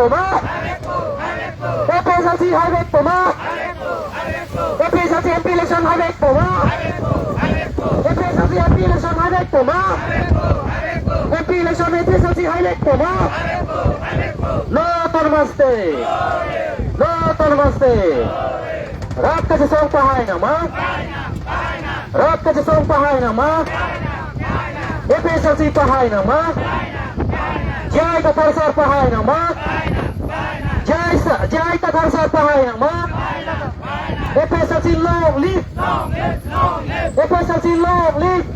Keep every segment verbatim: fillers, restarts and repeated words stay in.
Poma? A P H L C haivek poma? A P H L C M P election haivek poma? A P H L C M P election haivek poma? M P election A P H L C haivek poma? No autonomous state. No autonomous state. Rat kachesong pahai nangma? Rat kachesong pahai nangma? A P H L C pahai nangma? J I Kathar sar pahai nangma? J I sa-, J I Kathar sar pahai nangma? A P H L C long live! A P H L C long live!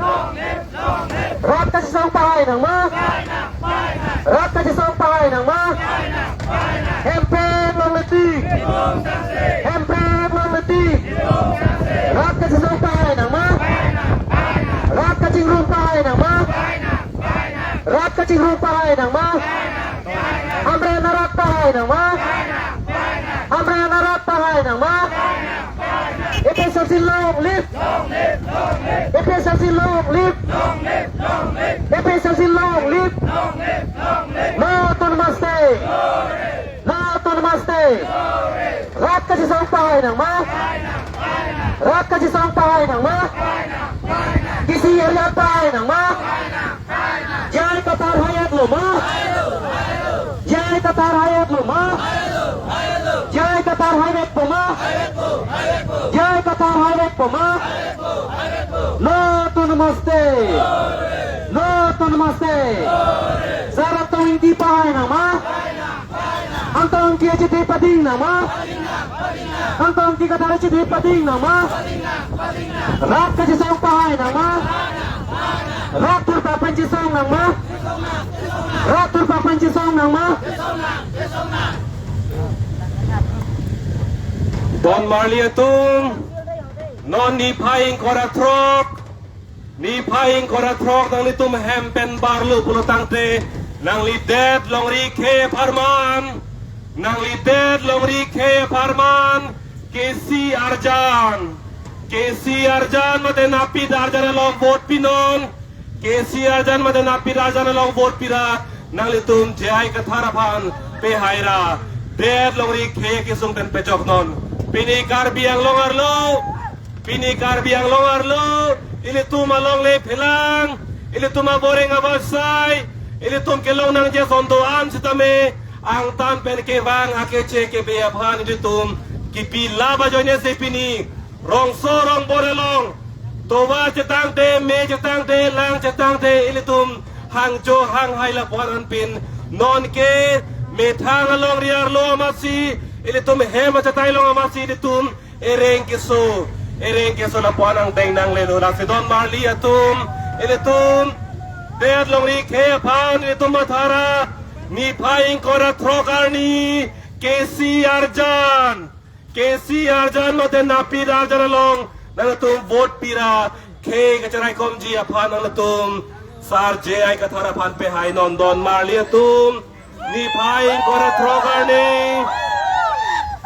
Rat kachesong pahai nangma? Rat kachesong pahai nangma? Hemprek longle tik! Hemprek longle tik! Rat kachesong pahai nangma? Rat kachingrum pahai nangma? Rat kachingrum pahai nangma? Hamren arat pahai nangma? Hamren arat pahai nangma? A P H L C long live! A P H L C long live! A P H L C long live! No autonomous state! No autonomous state! Rat kachesong pahai nangma? Rat kachesong pahai nangma? K C Arjan pahai nangma? J I Kathar haivetlo ma? J I Kathar haivetlo ma? J I Kathar haivek poma? J I Kathar haivek poma? No autonomous state! No autonomous state! Sar Angtong Engti pahai nangma? Angtong Engti achedhe pading nangma? Angtong Engti Kathar achedhe pading nangma? Rat kachesong pahai nangma? Rat thurpak pen chesong nangma? Rat thurpak pen chesong nangma? Don marli atum, non niphai ingkoi ra throk, niphai ingkoi ra throk nanglitum hem pen barlo pulo tangte, nangli det longri khei apharman, nangli det longri khei apharman, K C Arjan, K C Arjan mate Napit Arjan along vote pinon, K C Arjan mate Napit Arjan along vote pira, nanglitum J I Kathar aphan pehai ra, det longri khei kesung pen pechoknon. Pini Karbi Anglong arlo, pini Karbi Anglong arlo, ilitum alongle phelang, ilitum aboreng abasai, ilitum kelong nangji ason do-an sitame, angtan pen kevang akeche kebe aphan ilitum kipi lap ajoine si pini rongso rongbor along, tovar chetangte, me chetangte, lang chetangte, ilitum hangjo hanghai lapu-an anpin, nonke methang alongri arlo amatsi, ilitum hem achatai along amatsi ilitum ereng keso, ereng keso lapu-an angdeng nanglelo. Lasi don marli atum, ilitum det longri khei aphan ilitum matha ra, niphai ingkoi ra throk arni, K C Arjan, K C Arjan mate Napit Arjan along nanglitum vote pira, khei kacheraikomji aphan nanglitum Sar J I Kathar aphan pehainon. Don marli atum, niphai ingkoi ra throk arni,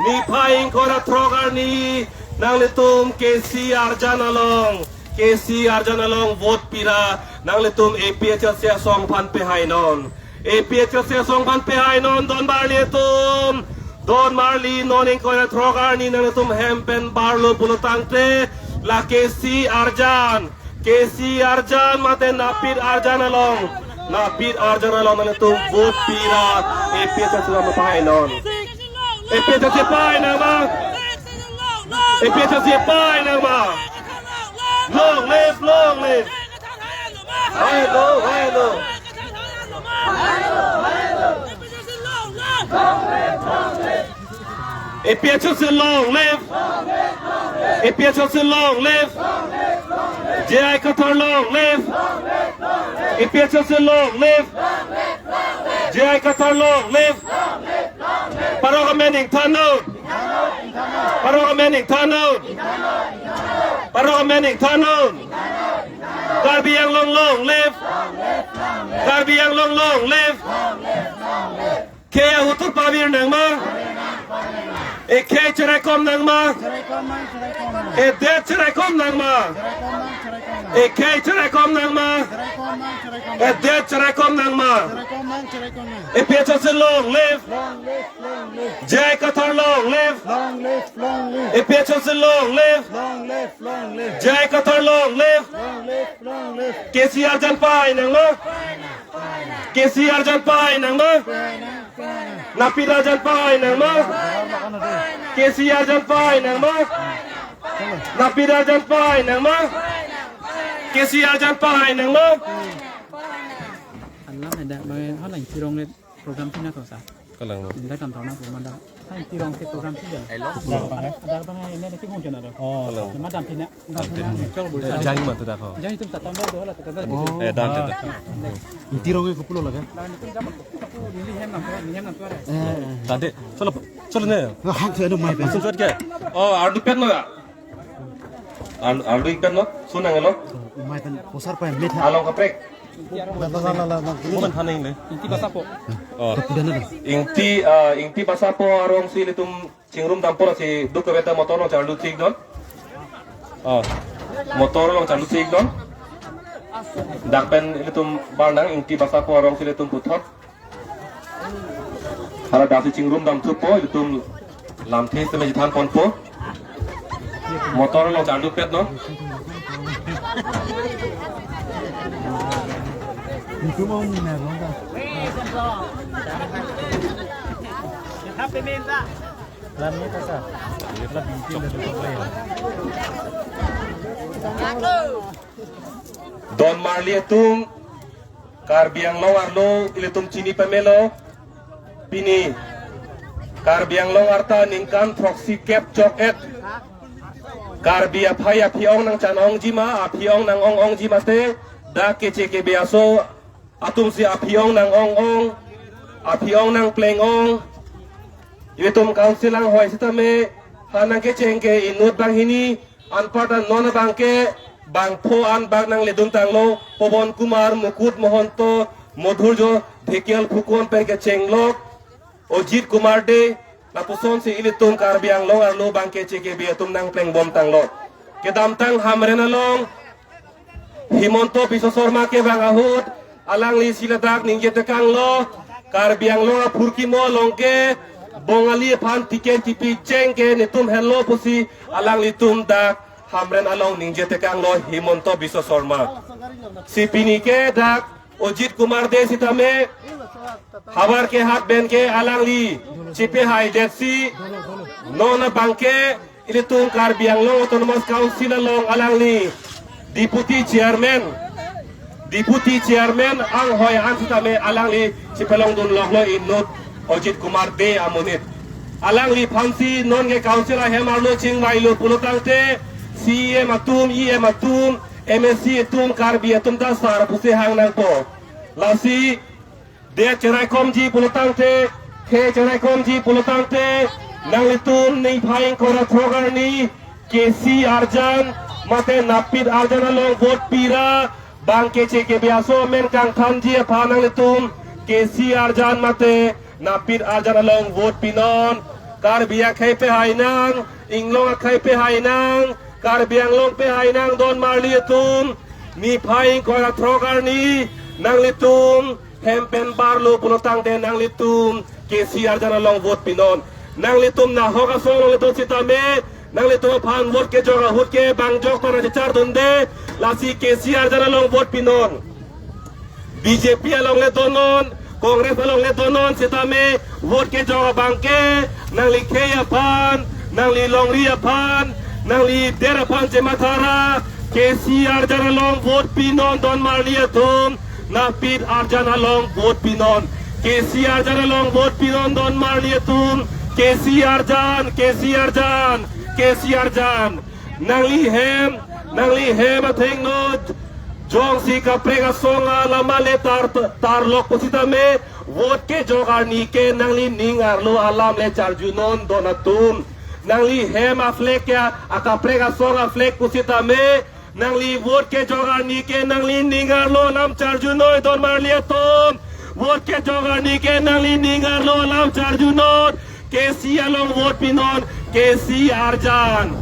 niphai ingkoi ra throk arni, nanglitum K C Arjan along, K C Arjan along vote pira, nanglitum A P H L C asong aphan pehainon. A P H L C asong aphan pehainon, don marli atum. Don marli, non ingkoi ra throk arni nanglitum hem pen barlo pulo tangte, la K C Arjan, K C Arjan mate Napit Arjan along, Napit Arjan along nanglitum vote pira, A P H L C along pehainon. A P H L C pahai nangma? A P H L C pahai nangma? Long live, long live. Hailo, hailo. A P H L C long live. A P H L C long live. J I Kathar long live. A P H L C long live. J I Kathar long live. Parok amen ingthannon. Parok amen ingthannon. Parok amen ingthannon. Karbi Anglong long live. Karbi Anglong long live. Khei ahut thurpak pavir nangma? Ekhei cheraikom nangma? Cheraikom nang, cheraikom nang. Edet cheraikom nangma? Cheraikom nang, cheraikom nang. Ekhei cheraikom nangma? Cheraikom nang, cheraikom nang. Edet cheraikom nangma? Cheraikom nang, cheraikom nang. APHLC long live! Long live, long live. J I Kathar long live! Long live, long live. APHLC long live! Long live, long live. J I Kathar long live! Long live, long live. KC arjan pahai nangma? KC arjan pahai nangma? Pahai nang, pahai nang. Napit arjan pahai nangma? KC arjan pahai nangma? Napit arjan pahai nangma? KC arjan pahai nangma? Alam ada bang, hal yang tirong le program tina kau sa. Kalang lo. Inda kam tahu na program dah. Hai tirong ke program tina. Hello. Ada bang ini nanti mungkin ada. Oh. Kalang. Cuma dampina. Jangan bantu dah kau. Jangan itu tak tambah dua lah, tak tambah. Oh. Eh, dan, dan, dan. Tirong ke kupulo lagi. Dan itu zaman aku nili hem nam, nili hem nam tuara. Eh. Tadi, solo, solo ne. Hak tu ada mai. Langsung cuat ke? Oh, ardu pen lo ya? Ardu, ardu ikan lo? Sunang lo? Mai pen posar pai met ha. Along kaprek. La, la, la, la, la. Bukan thaneng le. Ingti Basapo. Oh. Kapudan ada. Ingti, ah, Ingti Basapo arong si ilitum chingrum dampor si duk kebeta motor along charlu tik don. Oh. Motor along charlu tik don. Dak pen ilitum barnang Ingti Basapo arong si ilitum puthot. Hala dak si chingrum dam thupo, ilitum lamthe seme chethan ponpo. Motor along charlu pet non. Don marli atum, Karbi Anglong arlo ilitum chini pamelo. Pini Karbi Anglong arta ningkan throksi kep chok et. Karbi aphai aphi-ong nangchan-ongji ma, aphi-ong nang-ong-ongji mate, dak K C K B aso atum si aphi-ong nang-ong-ong, aphi-ong nangpleng-ong. Ilitum council anghoi sitame ha nangkecheng ke inut banghini, anparta non abangke bangpho an bang nangledun tanglo, Pabon Kumar, Mukut Mahanta, Madhurjo Dhekial Phukan pen kechenglok, Ajit Kumar Dey, lapuson si ilitum Karbi Anglong arlo abangke K C K B atum nangpleng bom tanglo. Kedamtang Hamren along Himanta Biswa Sarma kevang ahut, alangli si ladak ningje tekanglo, Karbi Anglong aphurkimo along ke Bongali aphan ticket kipi cheng ke netum henlo pusi alanglitum dak Hamren along ningje tekanglo Himanta Biswa Sarma. Si pini ke dak Ajit Kumar Dey sitame havar kehat pen ke alangli chipehai detsi non abangke ilitum Karbi Anglong Autonomous Council along alangli Deputy Chairman, Deputy Chairman anghoi an sitame alangli chipelongdun loklo inut Ajit Kumar Dey amonit. Alangliphan si non ke council ahem arlo chingvailo pulotangte C E M atum, E M atum, M A C atum, Karbi atum ta sar pusi hang nangpo. Lasi det cheraikomji pulotangte, khei cheraikomji pulotangte, nanglitum niphai ingkoi ra throk arni K C arjan mate Napit arjan along vote pira, bang K C K B aso amen kangthanji aphan nanglitum K C arjan mate Napit arjan along vote pinon. Karbi akhei pehai nang, Inglong akhei pehai nang, Karbi Anglong pehai nang don marli atum. Niphai ingkoi ra throk arni nanglitum hem pen barlo pulotangte nanglitum K C arjan along vote pinon. Nanglitum nahok asong along ledo sitame, nanglitum aphan vote kejok ahut ke bang jok ta nangchechar dunde, lasi K C arjan along vote pinon. B J P along le donon, Congress along le donon sitame vote kejok abangke nangli khei aphan, nangli longri aphan, nangli der aphan chematha ra, K C arjan along vote pinon don marli atum, Napit arjan along vote pinon. K C arjan along vote pinon don marli atum. K C arjan, K C arjan, K C arjan. Nangli hem, nangli hem athengno jongsi kaprek asong alam ale tar, tarlok pusitame, vote kejok arni ke nangli ning arlo alam le charjunon don atum. Nangli hem a-flag ya, akaprek asong a-flag pusitame, nangli vote kejok arni ke nangli ning arlo alam charjunoi don marli atum. Vote kejok arni ke nangli ning arlo alam charjunoi. K C along vote pinon, K C arjan.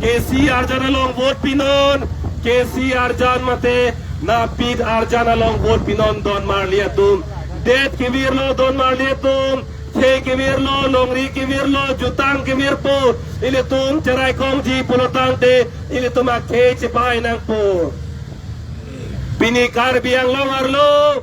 K C arjan along vote pinon, K C arjan mate Napit arjan along vote pinon don marli atum. Det kevirlo don marli atum, khei kevirlo, longri kevirlo, jutang kevirpo, ilitum cherai kongji pulotangte, ilitum akhei chepai nangpo. Pini Karbi Anglong arlo,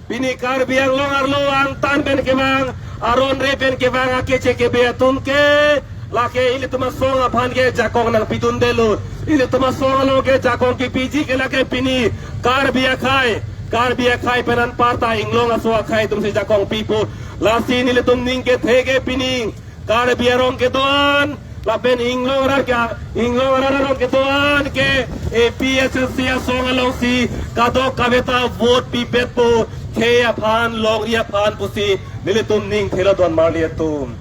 pini Karbi Anglong arlo angtan pen kevang, aron re pen kevang akeche kebe atum ke, lake ilitum asong aphan ke jakong nangpidundelo. Ilitum asong along ke jakong kepiji ke lake pini Karbi akhei, Karbi akhei pen anparta inglong aso akhei atumsi jakong pipo. Lasi nelitum ning kethe ke pini Karbi arong kedoan, lapen inglong arat ke, inglong arat arong kedoan ke A P H L C asong alongsi kadokaveta vote pipetpo, khei aphan, longri aphan pusi nelitum ning thelo don marli atum.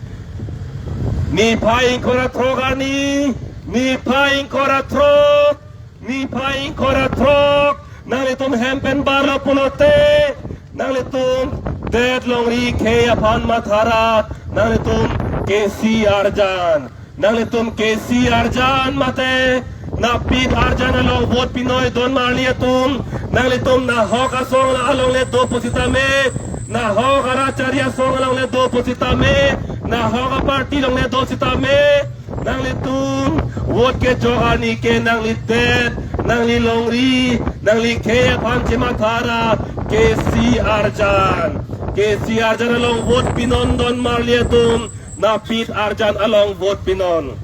Niphai ingkoi ra throk arni, niphai ingkoi ra throk, niphai ingkoi ra throk, nanglitum hem pen barlo pulote, nanglitum det longri khei aphan mathara, nanglitum K C arjan, nanglitum K C arjan mate Napit arjan along vote pinoi don marli atum, nanglitum nahok asong along le do pusitame, nahok arat chari asong along le do pusitame, nahok aparty along le do sitame, nanglitum vote kejok arni ke nangli det, nangli longri, nangli khei aphan chemathara K C arjan. K C arjan along vote pinon don marli atum, Napit arjan along vote pinon.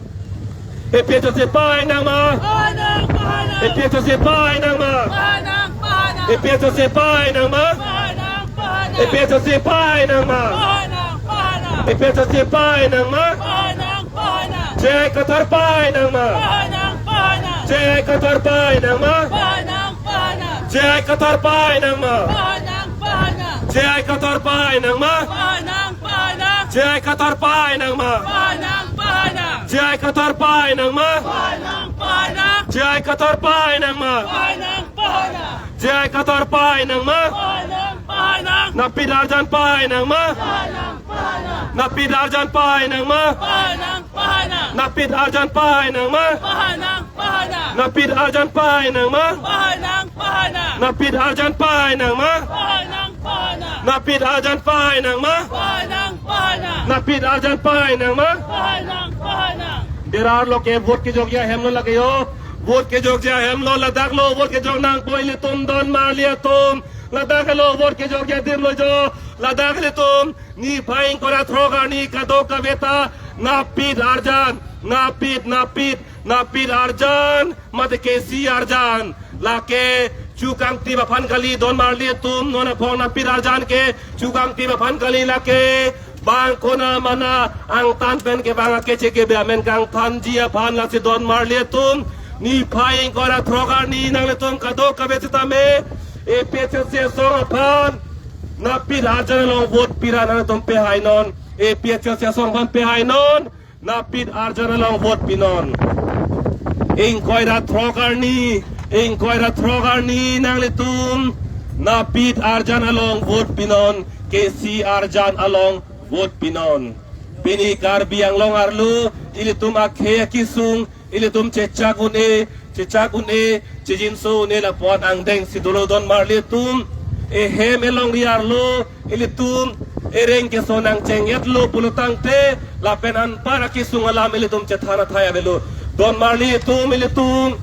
A P H L C pai nangma? Pahanang, pahanang. A P H L C pai nangma? Pahanang, pahanang. A P H L C pai nangma? Pahanang, pahanang. A P H L C pai nangma? Pahanang, pahanang. A P H L C pai nangma? Pahanang, pahanang. J I Kathar pai nangma? Pahanang, pahanang. J I Kathar pai nangma? Pahanang, pahanang. J I Kathar pai nangma? Pahanang, pahanang. J I Kathar pai nangma? Pahanang, pahanang. J I Kathar pai nangma? Pahanang, pahanang. J I Kathar pai nangma? Pahanang, pahanang. J I Kathar pai nangma? Pahanang, pahanang. J I Kathar pai nangma? Pahanang, pahanang. Napit arjan pai nangma? Pahanang, pahanang. Napit arjan pai nangma? Pahanang, pahanang. Napit arjan pai nangma? Pahanang, pahanang. Napit arjan pai nangma? Pahanang, pahanang. Napit arjan pai nangma? Pahanang, pahanang. Napit arjan pai nangma? Pahanang, pahanang. Napit arjan pai nangma? Pahanang, pahanang. Berar lo ke vote kejokji ahem lo lake yo. Vote kejokji ahem lo, ladak lo vote kejok nangpo ilitum don marli atum. Ladak lo vote kejokji adim lo jo. Ladak ilitum niphai ingkoi ra throk arni kadokaveta Napit arjan, Napit, Napit, Napit arjan mate K C arjan. Lake chukangtip aphan kali don marli atum, non aphong Napit arjan ke chukangtip aphan kali lake. Bang kona mana angtan pen kevang akeche kebe amen kangthanji aphan lasi don marli atum. Niphai ingkoi ra throk arni nanglitum kadokave sitame A P H L C asong aphan Napit arjan along vote pira nanglitum pehai non. A P H L C asong aphan pehai non. Napit arjan along vote pinon. Ingkoi ra throk arni, ingkoi ra throk arni nanglitum Napit arjan along vote pinon, K C arjan along vote pinon. Pini Karbi Anglong arlo ilitum akhei akesung, ilitum chechak un-e, chechak un-e, chejinso un-e lapu-an angdeng si dolo don marli atum. Ehem elongri arlo ilitum ereng keso nangcheng-etlo pulotangte lapen anpar akesung alam ilitum chethan athai avelo. Don marli atum, ilitum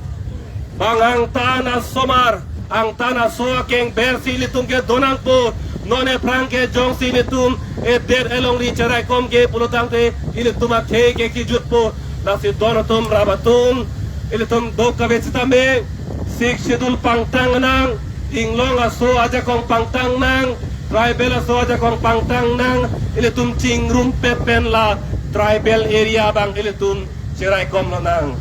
bang angtan asomar, angtan aso akeng bersi ilitum ke donangpo. Non ephrang ke jongsi ilitum edet elongri cheraikomji pulotangte ilitum akhei ke kejutpo. Lasi don atum, rap atum, ilitum dokave sitame Sixth Schedule pangtang nang, inglong aso ajakong pangtang nang, tribal aso ajakong pangtang nang, ilitum chingrumpet pen la tribal area abang ilitum cheraikom lonang.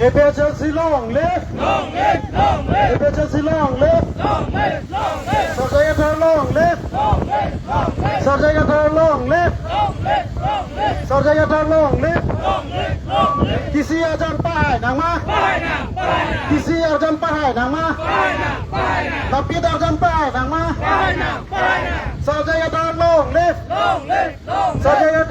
APHLC long live! Long live! Long live! APHLC long live! Long live! Long live! Sarjai Kathar long live! Long live! Sarjai Kathar long live! Long live! Long live! Sarjai Kathar long live! Long live! Long live! Kisi arjan pahai nangma? Pahai nang! Pahai nang! Kisi arjan pahai nangma? Pahai nang! Pahai nang! Lapit arjan pahai nangma? Pahai nang! Pahai nang! Sarjai Kathar long live! Long live! Long live! Sarjai Kathar